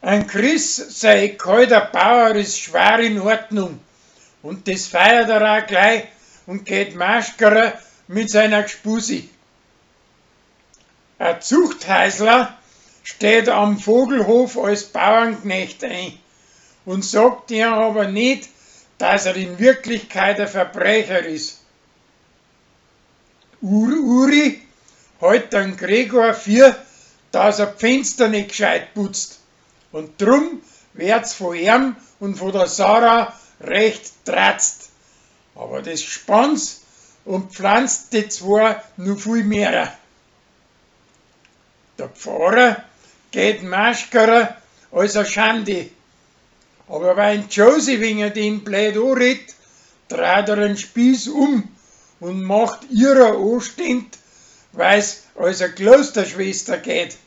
An Chris sei kalter Bauer is schwar in Ordnung und des feiert er aa glei und geht maschkerer mit seiner Gspusi. A Zuchthäusler steht am Vogelhof als Bauernknecht ein und sagt eam aber ned, dass er in Wirklichkeit a Verbrecher is. Ur-Uri hält an Gregor für, dass er d'Fenster ned gscheit putzt und drum werd's vo eam und vo der Sarah recht dratzt. Aber des spannt's und pflanzt de zwoa no vui mehra. Der Pfarrer geht maschkerer als a Schandi. Aber weil ihn Josie wegen dem blöd anredt, dreht er den Spieß um und macht ihrer Anstand, weil's als a Klosterschwester geht.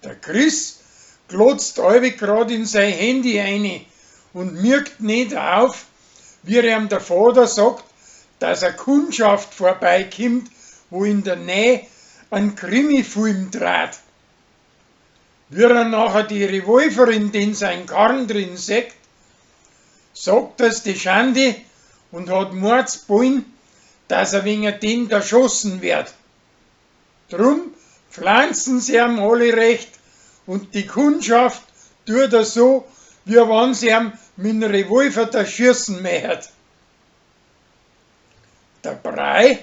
Der Chris glotzt allweg grad in sei Handy eini und mirkt ned auf, wie eam der Vater sagt, dass a Kundschaft vorbeikimmt, wo in der Näh an Krimifilm draht. Wie er nachher die Revolver in den sein Karren drin sieht, sagt er's die Schandi und hat Mordsbollen, dass er wegen dem derschossen wird. Drum pflanzen sie ihm alle recht und die Kundschaft tut er so, wie wann sie ihm mit dem Revolver derschießen möcht. Der Brei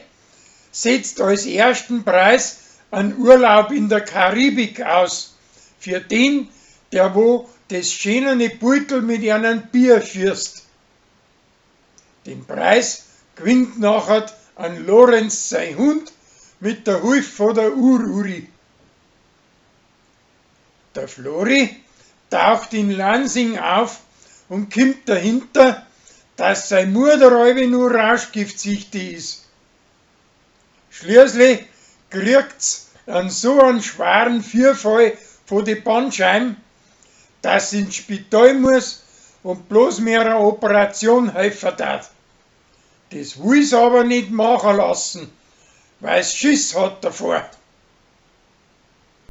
setzt als ersten Preis an Urlaub in der Karibik aus, für den, der wo des schönene Beutel mit einem Bier schießt. Den Preis gewinnt nachher an Lorenz sein Hund mit der Hilfe von der Ur-Uri. Der Flori taucht in Lansing auf und kimmt dahinter, dass sei Mutter allweil nur rauschgiftsüchtig is. Schließlich kriegt's an so an schweren Vierfall von die Bandscheiben, dass sie ins Spital muss und bloß mehr eine Operation helfen darf. Das will's aber nicht machen lassen, weil's Schiss hat davor.